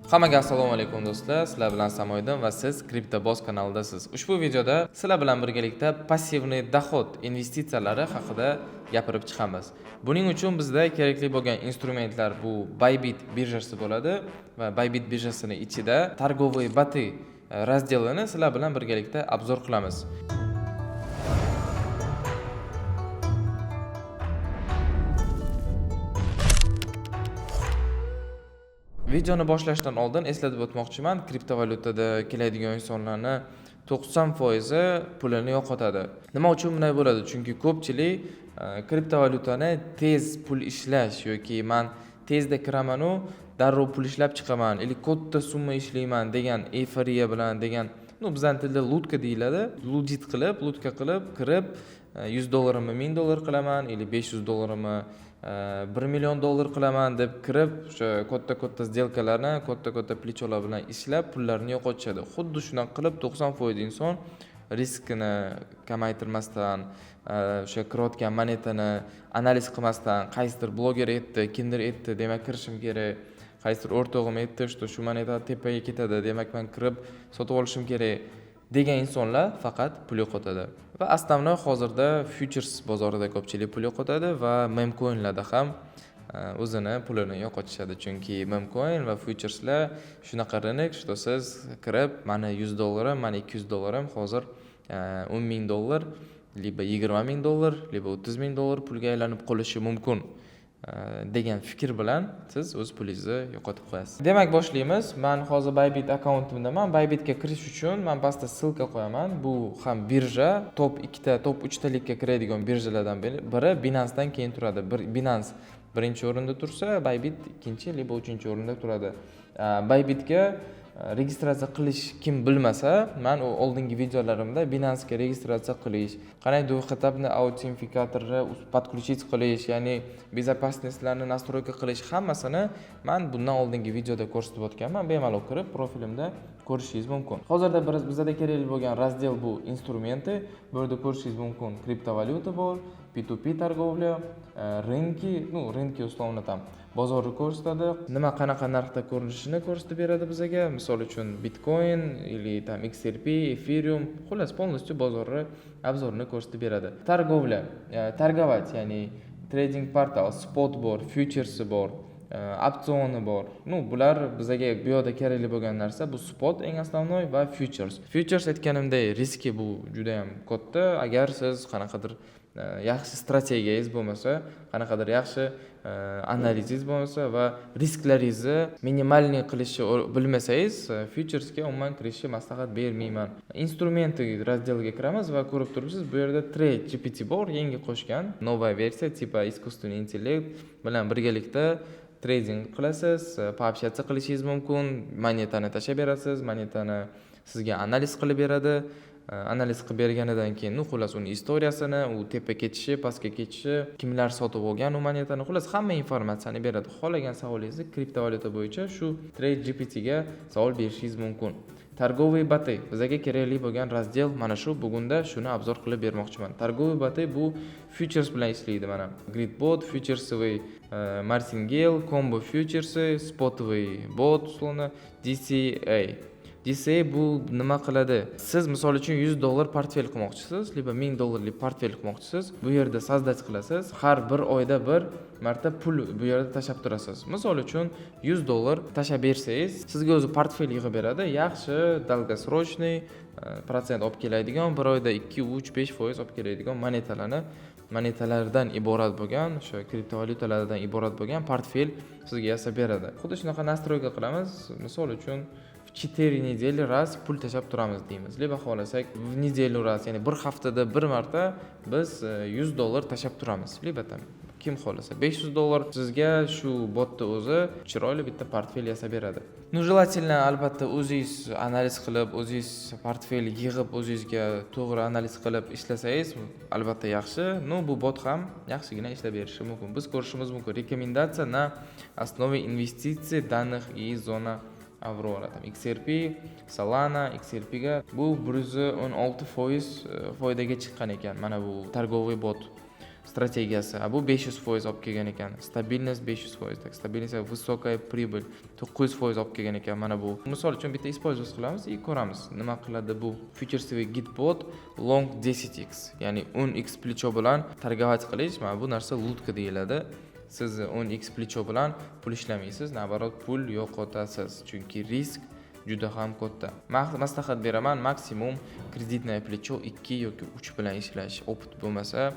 Hammaga assalomu alaykum, do'stlar. Sizlar bilan Samoydin va siz CryptoBoss kanalidasiz. Ushbu videoda sizlar bilan birgalikda пассивный доход investitsiyalari haqida gapirib chiqamiz. Buning uchun bizda kerakli bo'lgan instrumentlar bu Bybit birjasi bo'ladi va Bybit birjasini ichida торговые боты раздел ini sizlar bilan birgalikda обзор qilamiz. Videoni boshlashdan oldin eslatib o'tmoqchiman, kriptovalyutada keladigan insonlarni 90% pulini yo'qotadi. Nima uchun bunday bo'ladi? Chunki ko'pchilik kriptovalyutani tez pul ishlash yoki man tezda kiramanu darrov pul ishlab chiqaman или katta summa ishlayman degan эйфория bilan degan, ну, bizani tilda лудка deyiladi, лудить qilib, лудка qilib kirib, 100 dollarimni 1000 dollar qilaman или 500 dollarimni 1 million dollar qilaman deb kirib, o'sha katta katta сделка larni katta katta плечо lar bilan ishlab pullarini yo'qotishadi. Xuddi shunaqa qilib 90% inson riskini kamaytirmasdan, o'sha kirayotgan monetani analiz qilmasdan, qaysidir bloger aytdi, kimdir aytdi, demak kirishim kerak, qaysidir o'rtog'im aytdi, что shu moneta tepaga ketadi, demak man kirib sotib olishim kerak degan insonlar faqat pul yo'qotadi. Va основной hozirda futures bozorida ko'pchilik pul yo'qotadi va memcoinlarda ham o'zini pulini yo'qotishadi, chunki memcoin va futureslar shunaqa рынок, что siz kirib, mani 100 dollarim, mani 200 dollarim hozir 10 000 dollar либо 20 000 dollar либо 30 000 dollar pulga aylanib qolishi mumkin degan fikr bilan siz o'z pulingizni yo'qotib qo'yasiz. Demak, boshlaymiz. Man hozir Bybit akkauntimdaman. Bybitga kirish uchun man pastda ссылка qo'yaman. Bu ham birja, top ikkita, top uchtalikka kiradigan birjalardan biri, Binancedan keyin turadi. Bir Binance birinchi o'rinda tursa, Bybit ikkinchi либо uchinchi o'rinda turadi. Bybitga registratsiya qilish kim bilmasa, man u oldingi videolarimda Binancega registratsiya qilish, qanday двухэтапный autentifikatorni подключить qilish, ya'ni безопасность larni настройка qilish, hammasini man bundan oldingi videoda ko'rsatib o'tganman. Bemalol kirib profilimda ko'rishingiz mumkin. Hozirda bizada kerakli bo'lgan раздел bu инструменты. Bu yerda ko'rishingiz mumkin, kriptovalyuta bor, P2P торговля, рынки, ну, рынки условно там bozorni ko'rsatadi, nima qanaqa narxda ko'rinishini ko'rsatib beradi bizaga. Misol uchun, bitcoin или там XRP, Ethereum, xullas, полностью bozorni обзор ini ko'rsatib beradi. Торговля, торговать, ya'ni trading portal, spot bor, futuresi bor, opsioni bor. Ну, bular bizaga bu yoqda kerakli bo'lgan narsa bu spot eng основной va futures. Futures, aytganimdek, riski bu juda yam katta. Agar siz qanaqadir yaxshi strategiyangiz bo'lmasa, qanaqadir yaxshi analizingiz bo'lmasa va risklaringizni минимальный qilishni bilmasangiz, futuresga umuman kirishni maslahat bermayman. Инструменты раздел iga kiramiz va ko'rib turibsiz, bu yerda Trade GPT bor, yangi qo'shgan новая версия, типа искусственный интеллект bilan birgalikda trading qilasiz, пообщаться qilishingiz mumkin, monetani tashlab berasiz, monetani sizga analiz qilib beradi. Analiz qilib berganidan keyin, ну, xullas, uni история sini, u tepa ketishi, pastga ketishi, kimlar sotib olgan u monetani, xullas, hamma informatsiyani beradi. Xohlagan savolingizni kriptovalyuta bo'yicha shu Trade GPTga savol berishingiz mumkin. Торговые боты bizaga kerakli bo'lgan раздел mana shu. Bugunda shuni обзор qilib bermoqchiman. Торговые боты bu futures bilan ishlaydi. Mana grid bot, фьючерсовый martingale, combo фьючерсы, спотовый bot, условно DCA. DCA bu nima qiladi? Siz, misol uchun, 100 dollar portfel qilmoqchisiz либо 1000 dollarlik portfel qilmoqchisiz. Bu yerda создать qilasiz, har bir oyda bir marta pul bu yerda tashlab turasiz. Misol uchun, 100 dollar tashlab bersangiz, sizga o'zi portfel yig'ib beradi, yaxshi долгосрочный protsent olib keladigan, bir oyda 2, 3, 5% olib keladigan monetalarni, monetalardan iborat bo'lgan, o'sha kriptovalyutalardan iborat bo'lgan portfel sizga yasab beradi. Xuddi shunaqa настройка qilamiz. Misol uchun, в 4 недели раз pul tashlab turamiz deymiz, либо xohlasak в неделю раз, ya'ni bir haftada bir marta biz 100 dollar tashlab turamiz, либо там kim xohlasa 500 dollar. Sizga shu botni o'zi chiroyli bitta portfel yasab beradi. Ну, желательно, albatta, o'zingiz analiz qilib, o'zingiz portfel yig'ib, o'zingizga to'g'ri analiz qilib ishlasangiz, albatta, yaxshi. Ну, bu bot ham yaxshigina ishlab berishi mumkin. Biz ko'rishimiz mumkin, рекомендация на основе инвестиций данных и зона Aurora, там XRP, Solana. XRP ga bu 116% foydaga chiqqan ekan mana bu торговый bot. Strategiyasi, a bu 500% olib kelgan ekan. Стабильность 500%, так, стабильность, высокая прибыль 900% olib kelgan ekan mana bu. Misol uchun, bitta использовать qilamiz и ko'ramiz, nima qiladi bu. Фьючерсовый git bot long 10x, ya'ni 10x плечо bilan торговать qilish, mana bu narsa лудка deyiladi. Siz 10x плечо bilan pul ishlamaysiz, наоборот, pul yo'qotasiz, chunki risk juda ham katta. Maslahat beraman, maksimum кредитное плечо 2 yoki 3 bilan ishlash. Опыт bo'lmasa,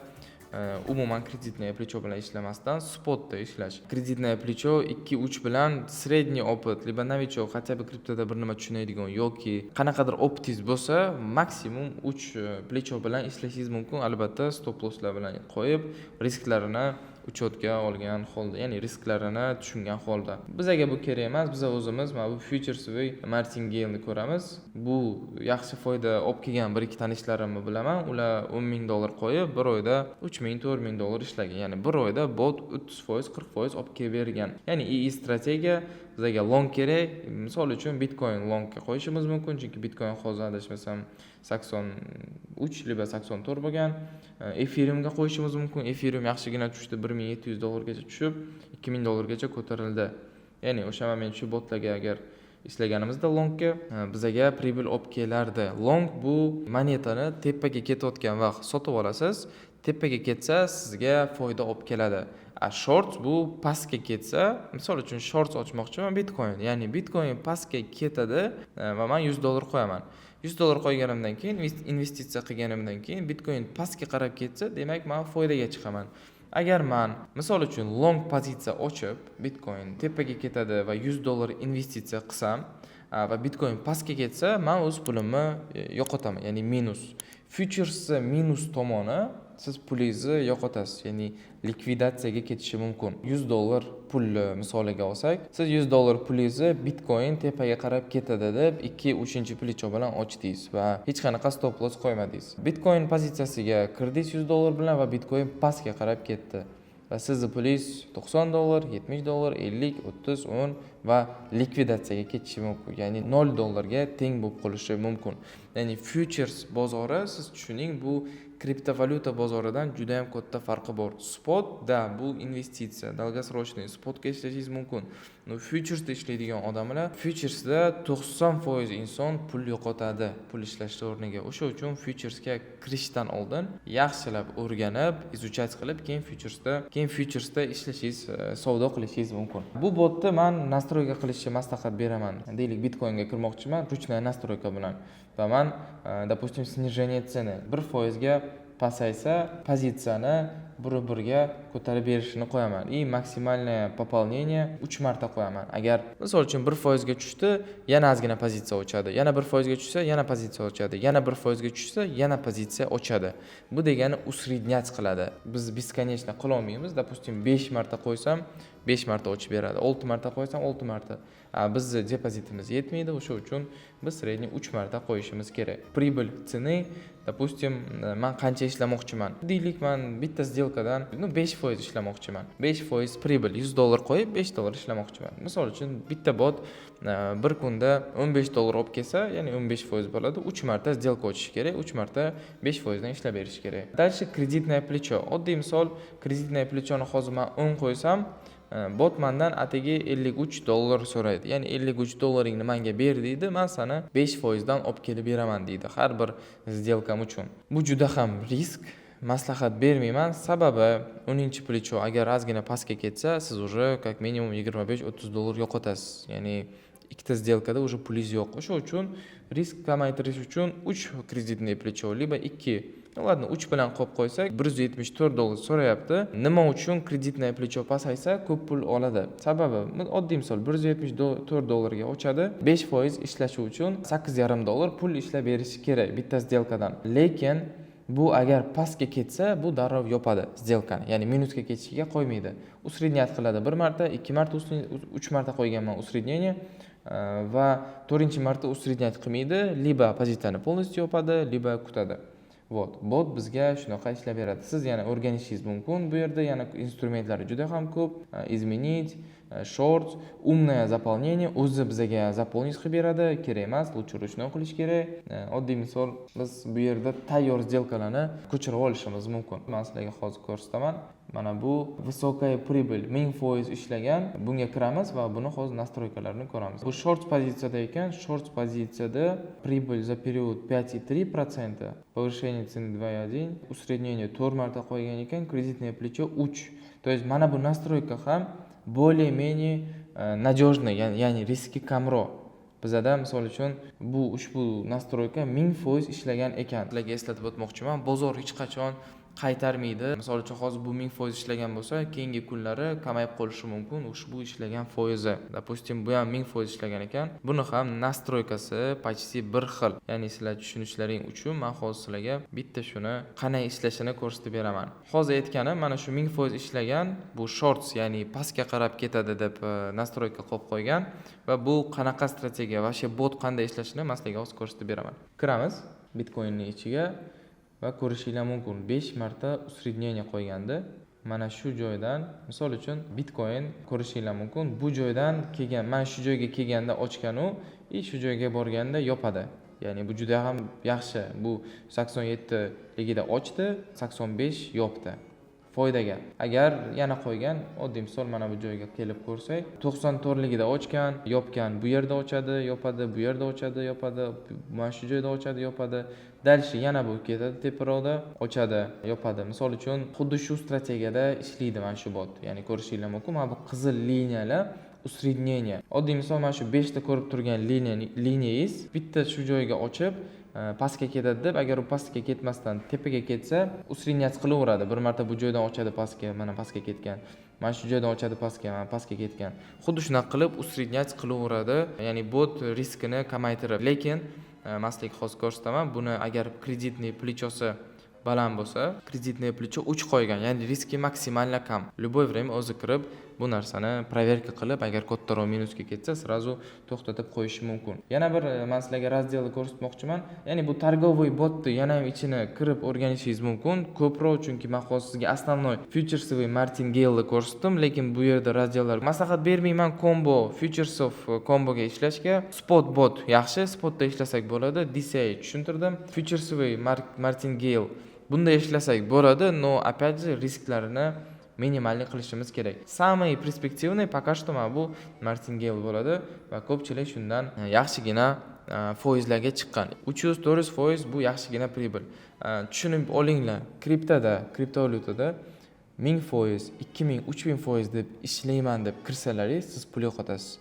umuman кредитное плечо bilan ishlamasdan spotda ishlash. Кредитное плечо 2, 3 bilan средний опыт, либо новичок, хотя бы kriptoda bir nima tushunadigan yoki qanaqadir опыт ingiz bo'lsa, maksimum 3 плечо bilan ishlashingiz mumkin. Albatta, stop losslar bilan qo'yib, risklarini учет ga olgan holda, ya'ni risklarini tushungan holda. Bizaga bu kerak emas, biza o'zimiz mana bu фьючерсовый martingale'ni ko'ramiz. Bu yaxshi foyda olib kelgan bir ikki tanishlarimni bilaman. Ular 10 000 dollar qo'yib, bir oyda 3000, 4000 dollar ishlagan. Ya'ni bir oyda bot 30%, 40% olib kelib bergan. Ya'ni II strategiya bizaga long kerak. Misol uchun, bitcoin longga qo'yishimiz mumkin, chunki bitcoin hozir, adashmasam, 83 либо 84 bo'lgan. Ethereumga qo'yishimiz mumkin. Ethereum yaxshigina tushdi, 1700 dollargacha tushib, 2000 dollargacha ko'tarildi. Ya'ni o'sha moment shu botlarga agar ishlaganimizda longga bizaga прибыль olib kelardi. Long bu monetani tepaga ketayotgan vaqt sotib olasiz, tepaga ketsa, sizga foyda olib keladi. A short bu pastga ketsa, misol uchun, short ochmoqchiman bitcoin, ya'ni bitcoin pastga ketadi va man 100 dollar qo'yaman. 100 dollar qo'yganimdan keyin, investitsiya qilganimdan keyin bitcoin pastga qarab ketsa, demak, man foydaga chiqaman. Agar man, misol uchun, long pozitsiya ochib, bitcoin tepaga ketadi va 100 dollar investitsiya qilsam va bitcoin pastga ketsa, man o'z pulimni yo'qotaman, ya'ni minus. Futuresni minus tomoni, siz pulingizni yo'qotasiz, ya'ni likvidatsiyaga ketishi mumkin. 100 dollar pulni misoliga olsak, siz 100 dollar pulingizni bitcoin tepaga qarab ketadi deb ikki, uchinchi плечо bilan ochdingiz va hech qanaqa stop loss qo'ymadingiz. Bitcoin pozitsiyasiga kirdingiz 100 dollar bilan va bitcoin pastga qarab ketdi va sizni pulingiz 90 dollar, 70 dollar, 50, 30, 10 va likvidatsiyaga ketishi mumkin, ya'ni 0 dollarga teng bo'lib qolishi mumkin. Ya'ni futures bozori, siz tushuning, bu kriptovalyuta bozoridan juda yam katta farqi bor. Spot да, bu investitsiya, долгосрочный, spotga ishlashingiz mumkin. Но futuresda ishlaydigan odamlar, futuresda 90% inson pul yo'qotadi pul ishlashni o'rniga. O'sha uchun futuresga kirishdan oldin yaxshilab o'rganib, изучать qilib, keyin futuresda ishlashingiz, savdo qilishingiz mumkin. Bu botni man настройка qilishni maslahat beraman. Deylik, bitcoinga kirmoqchiman ручная настройка bilan va man, допустим, снижение цены 1%ga pasaysa, pozitsiyani bir birga ko'tarib berishini qo'yaman и максимальное пополнение uch marta qo'yaman. Agar, misol uchun, 1%ga tushdi, yana ozgina pozitsiya ochadi, yana 1%ga tushsa, yana pozitsiya ochadi, yana 1%ga tushsa, yana pozitsiya ochadi. Bu degani усреднять qiladi. Biz бесконечно qilolmaymiz. Допустим, besh marta qo'ysam, besh marta ochib beradi, olti marta qo'ysam, olti marta. Bizni depozitimiz yetmaydi, o'sha uchun biz средний uch marta qo'yishimiz kerak. Прибыль цены, допустим, man qancha ishlamoqchiman? Deylik, man bitta сделка dan, ну, 5% ishlamoqchiman, 5% прибыль, 100 dollar qo'yib, 5 dollar ishlamoqchiman. Misol uchun, bitta bot bir kunda 15 dollar olib kelsa, ya'ni 15% bo'ladi. Uch marta сделка ochish kerak, uch marta 5%dan ishlab berish kerak. Дальше кредитное плечо. Oddiy misol, кредитное плечо ni hozir man 10 qo'ysam, bot mandan atigi 53 dollar so'raydi, ya'ni 53 dollaringni manga ber deydi, man sani 5%dan olib kelib beraman deydi har bir сделка m uchun. Bu juda ham risk, maslahat bermayman. Sababi, 10-плечо agar ozgina pastga ketsa, siz уже как minimum 25-30 dollar yo'qotasiz, ya'ni ikkita сделка da уже pulingiz yo'q. O'sha uchun risk kamaytirish uchun uch кредитный плечо либо ikki, ну ладно, uch bilan qo'yib qo'ysak, 174 dollar so'rayapti. Nima uchun кредитное плечо pasaysa, ko'p pul oladi? Sababi, oddiy misol, 174 dollarga ochadi, 5% ishlashi uchun 8,5 dollar pul ishlab berishi kerak bitta сделка dan. Lekin bu agar pastga ketsa, bu darrov yopadi сделка ni, ya'ni minusga ketishiga qo'ymaydi, усреднять qiladi. Bir marta, ikki marta, uch marta qo'yganman усреднение va to'rtinchi marta усреднять qilmaydi, либо pozitsiyani полностью yopadi, либо kutadi. Вот, bot bizga shunaqa ishlab beradi. Siz yana o'rganishingiz mumkin, bu yerda yana instrumentlari juda ham ko'p. Изменить. Short, умное заполнение, o'zi bizaga заполнить qilib beradi, kerak emas, лучше ручной qilish kerak. Oddiy misol, biz bu yerda tayyor сделка larni ko'chirib olishimiz mumkin. Man sizlarga hozir ko'rsataman. Mana bu высокая прибыль, 1000% ishlagan. Bunga kiramiz va buni hozir настройка larini ko'ramiz. Bu short pozitsiyada ekan. Short pozitsiyada прибыль за период 5,3%, повышение цены 2,1, усреднение 4 marta qo'ygan ekan, кредитное плечо 3. То есть mana bu настройка ham более-менее надежный, ya'ni riski kamroq. Bizada, misol uchun, bu ushbu настройка 1000% ishlagan ekan. Sizlarga eslatib o'tmoqchiman, bozor hech qachon qaytarmaydi. Misol uchun, hozir bu 1000% ishlagan bo'lsa, keyingi kunlari kamayib qolishi mumkin ushbu ishlagan foizi. Допустим, bu ham 1000% ishlagan ekan. Buni ham настройка si почти bir xil. Ya'ni sizlar tushunishlaring uchun man hozir sizlarga bitta shuni qanday ishlashini ko'rsatib beraman. Hozir aytganim, mana shu 1000% ishlagan bu shorts, ya'ni pastga qarab ketadi deb настройка qilib qo'ygan va bu qanaqa strategiya, вообще bot qanday ishlashini man sizlarga hozir ko'rsatib beraman. Kiramiz Bitcoinning ichiga va ko'rishinglar mumkin, 5 marta усреднение qo'ygandi. Mana shu joydan, misol uchun, Bitcoin ko'rishinglar mumkin. Bu joydan kelgan, mana shu joyga kelganda ochgan u и shu joyga borganda yopadi. Ya'ni bu juda ham yaxshi. Bu 87 ligida ochdi, 85 yopdi. Foydaga. Agar yana qo'ygan, oddiy misol, mana bu joyga kelib ko'rsak, 94 ligida ochgan, yopgan, bu yerda ochadi, yopadi, bu yerda ochadi, yopadi, mana shu joyda ochadi, yopadi. Дальше yana bu ketadi teparoqda, ochadi, yopadi. Misol uchun, xuddi shu strategiyada ishlaydi mana shu bot. Ya'ni ko'rishinglar mumkin, mana bu qizil liniyalar усреднение. Oddiy misol, mana shu 5 ta ko'rib turgan liniyangiz bitta shu joyga ochib, pastga ketadi deb, agar u pastga ketmasdan tepaga ketsa, усреднять qilaveradi. Bir marta bu joydan ochadi pastga, mana pastga ketgan. Mana shu joydan ochadi pastga, mana pastga ketgan. Xuddi shunaqa qilib усреднять qilaveradi. Ya'ni bot riskini kamaytirib. Lekin man sizlarga hozir ko'rsataman, buni agar кредитный плечо si baland bo'lsa, кредитное плечо 3 qo'ygan, ya'ni riski максимально kam. Любой время o'zi kirib bu narsani проверка qilib, agar kattaroq minusga ketsa, сразу to'xtatib qo'yishi mumkin. Yana bir man sizlarga раздел ni ko'rsatmoqchiman. Ya'ni bu торговый botni yana ham ichini kirib o'rganishingiz mumkin ko'proq, chunki man hozir sizga основной фьючерсовый martingale'ni ko'rsatdim, lekin bu yerda раздел lar maslahat bermayman combo, futuresov komboga ishlashga. Spot bot yaxshi, spotda ishlasak bo'ladi. DCA tushuntirdim. Фьючерсовый martingale, bunda ishlasak bo'ladi, но опять же risklarini минимальный qilishimiz kerak. Самый перспективный пока что mana bu martingale bo'ladi va ko'pchilik shundan yaxshigina foizlarga chiqqan. 300-400% bu yaxshigina прибыль. Tushunib olinglar, kriptoda, kriptovalyutada 1000%, 2000, 3000% deb ishlayman deb kirsalaringiz, siz pul yo'qotasiz.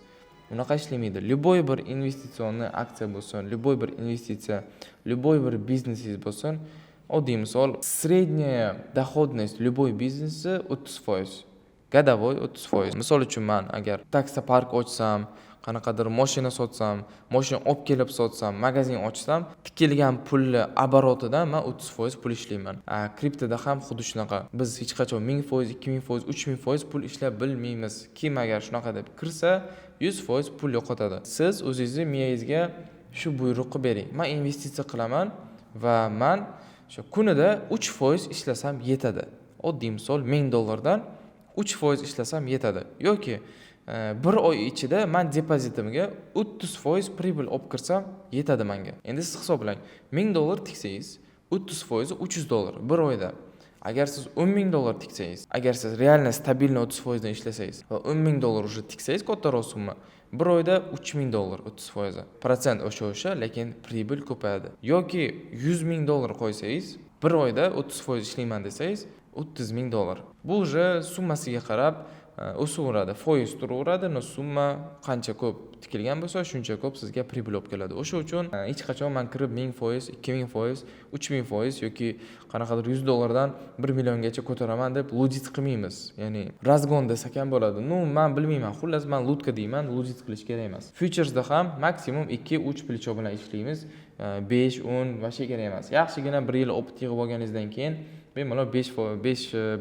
Unaqa ishlamaydi. Любой bir инвестиционный aksiya bo'lsin, любой bir investitsiya, любой bir biznesingiz bo'lsin, oddiy misol, средняя доходность любой biznesi 30%. Годовой 30%. Misol uchun, man agar taksopark ochsam, qanaqadir moshina sotsam, moshina olib kelib sotsam, magazin ochsam, tikilgan pulni оборот idan man 30% pul ishlayman. Kriptoda ham xuddi shunaqa. Biz hech qachon 1000%, 2000%, 3000% pul ishlab bilmaymiz. Kim agar shunaqa deb kirsa, 100% pul yo'qotadi. Siz o'zingizni miyangizga shu buyruqni bering: man investitsiya qilaman va man shu kunida 3% ishlasam yetadi. Oddiy misol, 1000 dollardan 3% ishlasam yetadi yoki bir oy ichida man depozitimga 30% прибыль olib kirsam yetadi manga. Endi siz hisoblang: 1000 dollar tiksangiz, 30 foizi 300 dollar bir oyda. Agar siz 10 000 dollar tiksangiz, agar siz реально стабильно 30 foizdan ishlasangiz va 10 000 dollar уже tiksangiz, kattaroq summa, bir oyda 3000 dollar 30 foizi. Protsent o'sha, lekin прибыль ko'payadi. Yoki 100 000 dollar qo'ysangiz, bir oyda 30% ishlayman desangiz, 30 000 dollar. Bu уже summasiga qarab o'saveradi, foiz turaveradi, но summa qancha ko'p tikilgan bo'lsa, shuncha ko'p sizga прибыль olib keladi. O'sha uchun hech qachon man kirib 1000%, 2000%, 3000% yoki qanaqadir 100 dollardan 1 milliongacha ko'taraman deb лудить qilmaymiz. Ya'ni разгон desak ham bo'ladi. Ну, man bilmayman, xullas, man лудка deyman, лудить qilish kerak emas. Futuresda ham maksimum 2-3 плечо bilan ishlaymiz. 5, 10 вообще kerak emas. Yaxshigina bir yil опыт yig'ib olganingizdan keyin bemalol 5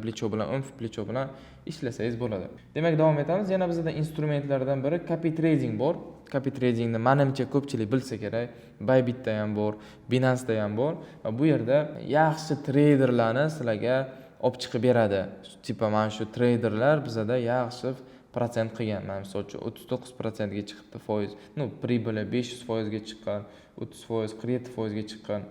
плечо bilan, 10 плечо bilan ishlasangiz bo'ladi. Demak, davom etamiz. Yana bizda instrumentlardan biri copy trading bor. Copy tradingni manimcha ko'pchilik bilsa kerak. Bybitda ham bor, Binance'da ham bor. Va bu yerda yaxshi treyderlarni sizlarga olib chiqib beradi. Типа mana shu treyderlar bizada yaxshi protsent qilgan. Mana, misol uchun, 39%ga chiqibdi foiz, ну, прибыли 500%ga chiqqan, 30%, 47%ga chiqqan.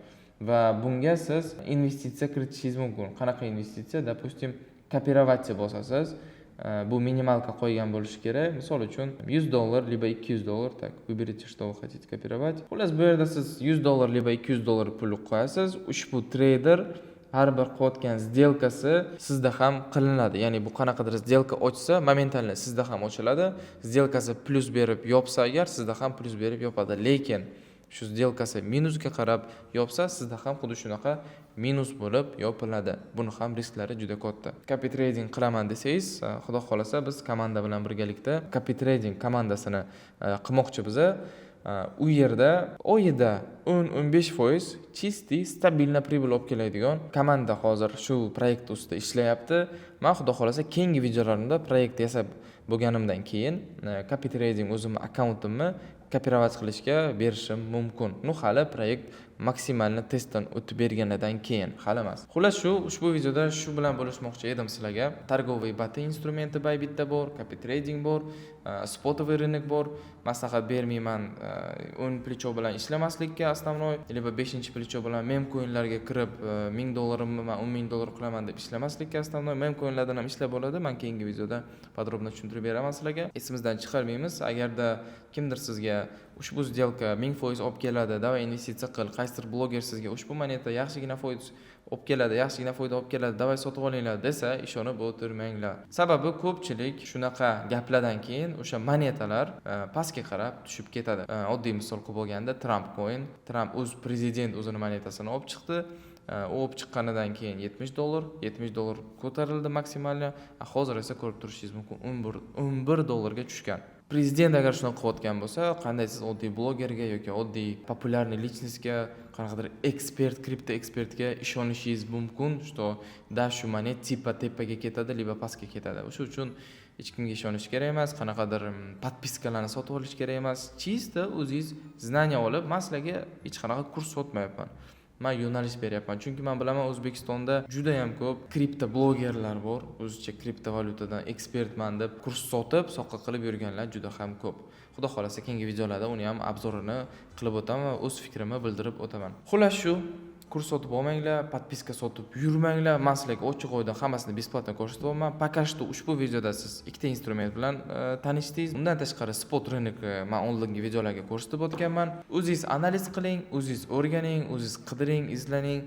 Va bunga siz investitsiya kiritishingiz mumkin. Qanaqa investitsiya? Допустим, копировать bosasiz, bu минималка qo'ygan bo'lishi kerak, misol uchun, 100 dollar либо 200 dollar. Так, выберите, что вы хотите копировать. Xullas, bu yerda siz 100 dollar либо 200 dollar pul qo'yasiz. Ushbu treyder har bir qilayotgan сделка si sizda ham qilinadi, ya'ni bu qanaqadir сделка ochsa, моментально sizda ham ochiladi. Сделка si plyus berib yopsa agar, sizda ham plyus berib yopadi, lekin shu сделка si minusga qarab yopsa, sizda ham xuddi shunaqa minus bo'lib yopiladi. Buni ham risklari juda katta. Copy trading qilaman desangiz, xudo xohlasa, biz komanda bilan birgalikda copy trading komandasini qilmoqchi biza. U yerda oyida 10-15% чистый, стабильно прибыль olib keladigan komanda hozir shu proyekt ustida ishlayapti. Man, xudo xohlasa, keyingi videolarimda proyekt yasab bo'lganimdan keyin copy trading o'zimni akkauntimni копировать qilishga berishim mumkin. Ну, hali proyekt максимально testdan o'tib berganidan keyin, hali emas. Xullas, shu ushbu videoda shu bilan bo'lishmoqchi edim sizlarga. Торговый боты instrumenti Bybitda bor, copy trading bor, спотовый рынок bor. Maslahat bermayman o'ng плечо bilan ishlamaslikka основной, либо beshinchi плечо bilan mem coinlarga kirib, 1000 dollarimni man 10 000 dollar qilaman deb ishlamaslikka основной. Mem coinlardan ham ishlab bo'ladi, man keyingi videoda подробно tushuntirib beraman sizlarga. Esimizdan chiqarmaymiz, agarda kimdir sizga ushbu сделка 1000% olib keladi, давай investitsiya qil, qaysidir bloger sizga ushbu moneta yaxshigina foiz olib keladi, yaxshigina foyda olib keladi, давай sotib olinglar desa, ishonib o'tirmanglar. Sababi ko'pchilik shunaqa gaplardan keyin o'sha monetalar pastga qarab tushib ketadi. Oddiy misol qilib olganda, Trump coin, Tramp o'z prezident o'zini monetasini olib chiqdi. U olib chiqqanidan keyin 70 dollar, 70 dollar ko'tarildi максимально, hozir esa ko'rib turishingiz mumkin, 11 dollarga tushgan. Prezident agar shunaqa qilayotgan bo'lsa, qanday siz oddiy blogerga yoki oddiy популярный личность ga, qanaqadir ekspert, kripto ekspertga ishonishingiz mumkin, что да, shu monet типа tepaga ketadi либо pastga ketadi? O'sha uchun hech kimga ishonish kerak emas, qanaqadir подписка larni sotib olish kerak emas. Чисто o'zingiz знание olib, man sizlarga hech qanaqa kurs sotmayapman, man yo'nalish beryapman, chunki man bilaman, O'zbekistonda judayam ko'p kripto blogerlar bor, o'zicha kriptovalyutadan ekspertman deb kurs sotib, soqqa qilib yurganlar juda ham ko'p. Xudo xohlasa, keyingi videolarda uni ham обзор ini qilib o'taman va o'z fikrimni bildirib o'taman. Xullas, shu kurs sotib olmanglar, подписка sotib yurmanglar. Man sizlarga ochiq oydin hammasini бесплатно ko'rsatyapman. Пока что ushbu videoda siz ikkita instrument bilan tanishdingiz. Undan tashqari, spot рынок man oldingi videolarga ko'rsatib o'tganman. O'zingiz analiz qiling, o'zingiz o'rganing, o'zingiz qidiring, izlaning,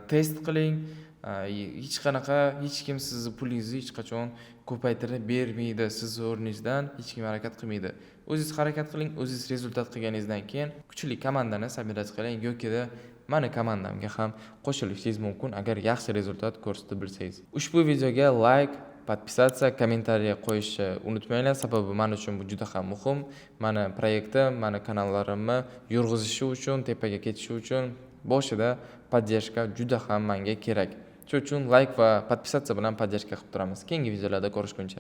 test qiling. Hech qanaqa, hech kim sizni pulingizni hech qachon ko'paytirib bermaydi, sizni o'rningizdan hech kim harakat qilmaydi. O'zingiz harakat qiling, o'zingiz результат qilganingizdan keyin kuchli komandani собирать qiling yokida mani komandamga ham qo'shilishingiz mumkin, agar yaxshi результат ko'rsatib bilsangiz. Ushbu videoga layk, подписаться, kommentariy qo'yishni unutmanglar, sababi man uchun bu juda ham muhim. Mani proyektim, mani kanallarimni yurg'izishi uchun, tepaga ketishi uchun boshida поддержка juda ham manga kerak. Shuning uchun layk va подписаться bilan поддержка qilib turamiz. Keyingi videolarda ko'rishguncha.